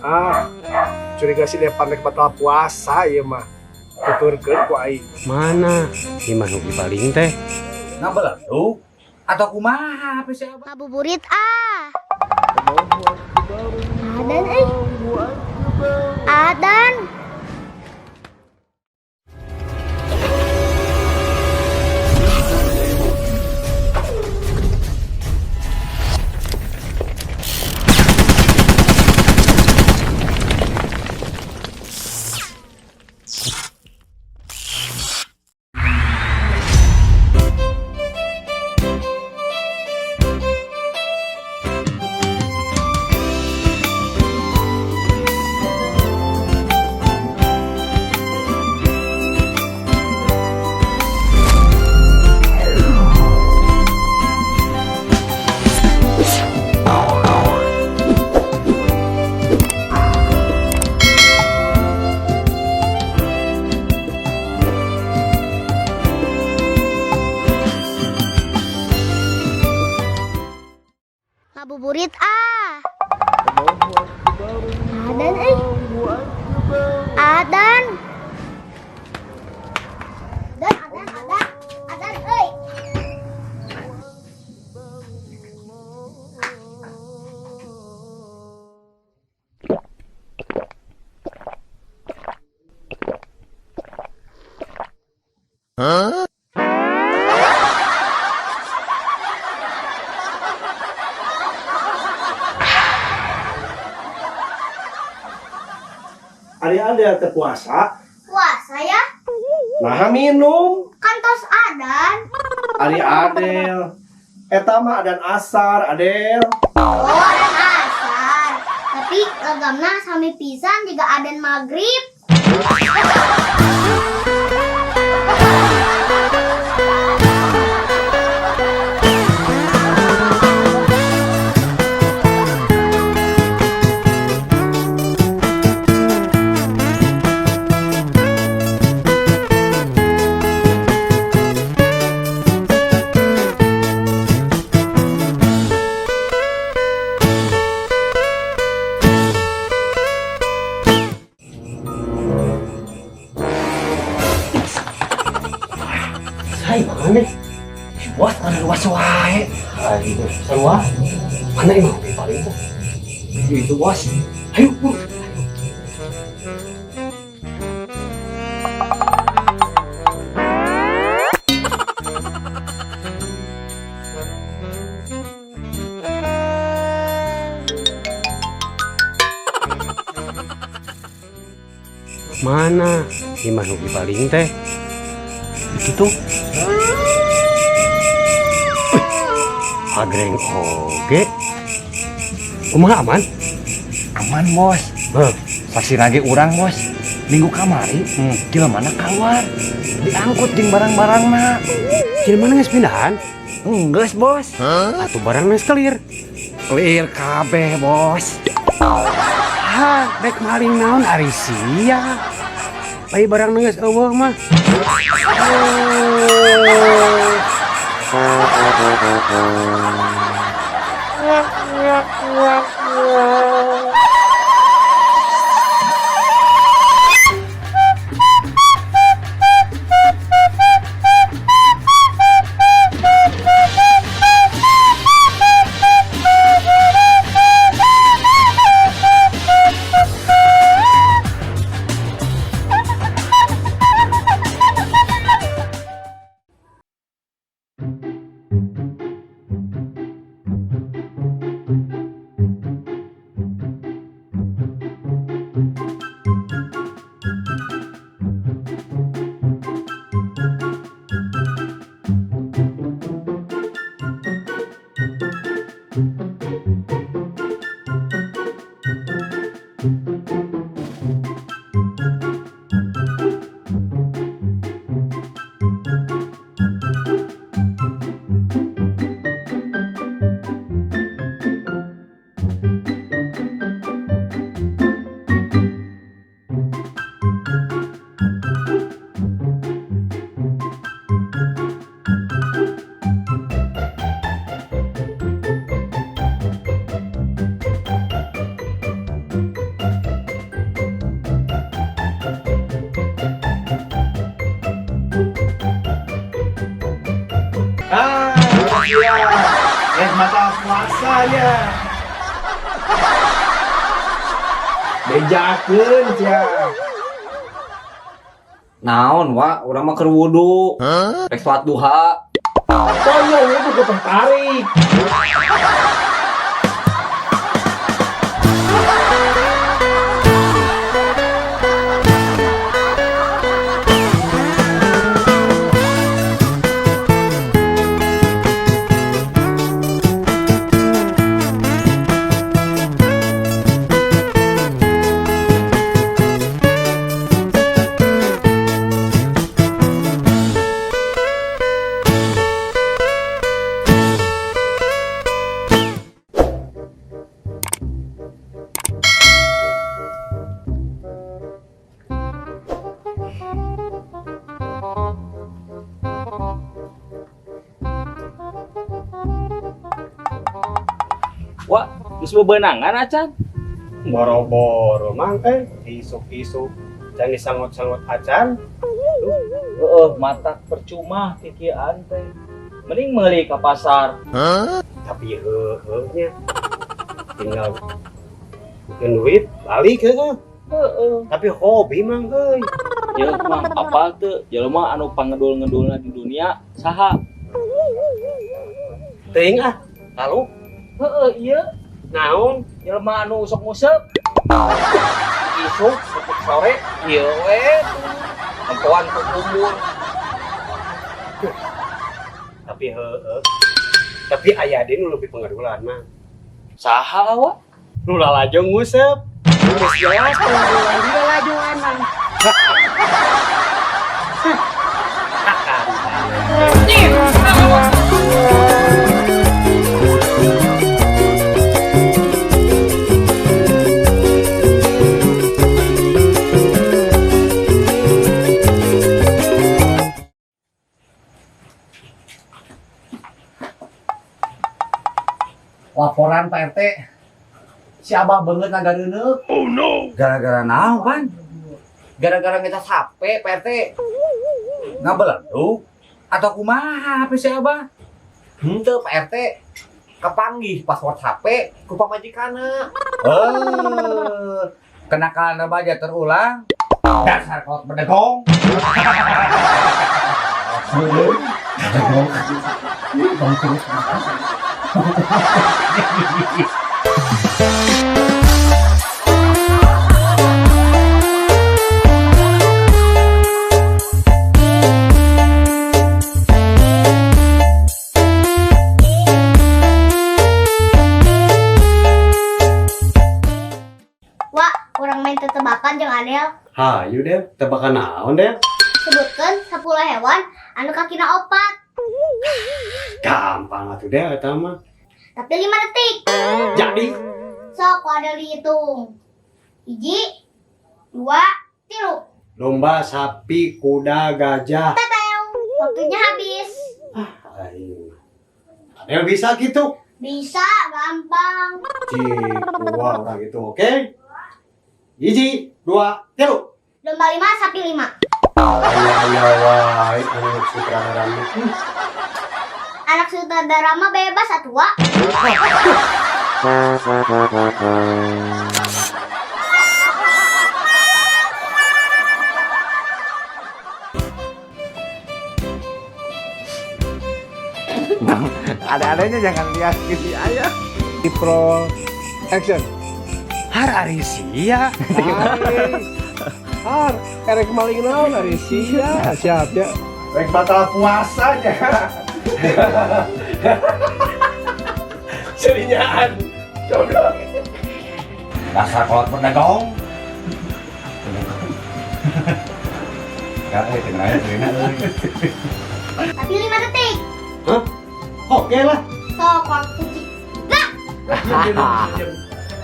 Ah, curiga si Depan rek batal puasa ieu mah. Tuturkeun ku aing. Mana? Imah nu paling teh. Ngabeleduk atau kumaha apa sih abah? Ngabuburit ah. Adan euy. Adan. Ngabuburit ah. Adan euy. Adan. Adan, adan, adan. Adan euy. Ari Adel teh puasa, Puasa ya? nah minum. Kan tos adan. Ari Adel. Eta mah adan asar, Adel. Oh, adan asar. Tapi lagamna sami pisan juga adan maghrib. Saya mana? Bos, ada luas wae. Ayo, sarua. Mana imah nu paling teh? Itu bos. Ayo, buru. Mana imah nu paling teh? Itu tuh. Agreng oge. Kumaha aman? Aman bos. Heh. Saksi lagi urang bos. Minggu kamari, jelema mana keluar. Diangkut jeung barang-barangna. Jelema geus pindahan? Enggeus bos. Atuh barang geus clear. Clear kabeh bos. Hah, rek maling naon ari sia. Ai barang geus eueuh mah. Batal puasanya. Bejakeun sia. Naon wa, urang mah keur wudu. Rek salat duha. Tolong itu ku teh tarik. Wah, geus bebenangan acan. Boro-boro mang isuk-isuk jangan disangot-sangot acan. Heeh, mata percuma kikieuan teh. Mending meuli ka pasar. Tapi heuheuh nya. Tinggal bikin duit balik heuh. Heeh. Tapi hobi mang euy. Ya mang apal teu jelema anu pangedul-ngedulna di dunia saha? Teuing ah. Lalu Heeh, ieu naon? Jelema anu sok nguseup. Isuk isuk sore ieu we. Nempoan ku umur. Tapi heuheuh. Tapi aya deui nu lebih pengedulan mah. Saha wa? Nu lalajo nguseup. Geus jelas pengedulan di lalajoan mang. Laporan Pak RT. Si Abah beungeut ngagareuneuh. Oh no. Gara-gara naon pan? Gara-gara ngecas HP, Pak RT. Ngabeledug atau kumaha HP si Abah? Henteu Pak RT. Kepanggih password HP ku pamajikanna. Eh, kenakalan remaja terulang. Dasar kolot bedegong. Wah, urang main tetebakan jeung Adel. Hayu deh, tebakan naon deh? Sebutkan 10 hewan anu kakina opat. Gampang atuh deh eta mah. Tapi 5 detik. Jadi Sok ku Adel dihitung. 1, 2, 3. domba, sapi, kuda, gajah. Tetew. Waktunya habis. Aing. Adel bisa gitu. Bisa, gampang. Cik, dua orang itu, oke? 1, 2, 3. Domba 5, sapi 5. Ayah, ayah, wae, anak sutradara mah. Anak sutradara mah bebas atuh, Wak. Ada-adanya jangan lihat gini ayah. Pro action. Har ari sia. Har, erek maling naon ari sia. Siap ya. Rek batal puasanya. Serinyaan. Goblok. Dasar kolot bedegong. Ya, tinggal aja, tinggal aja. Tapi 5 detik. Hah? Oke lah. Sok waktu cik.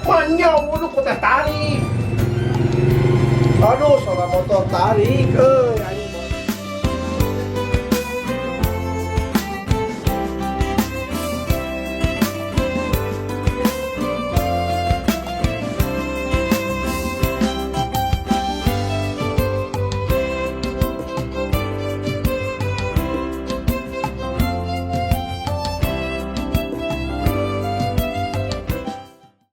Manya wudu ku teh tarik. Aduh, soal motor tarik euy.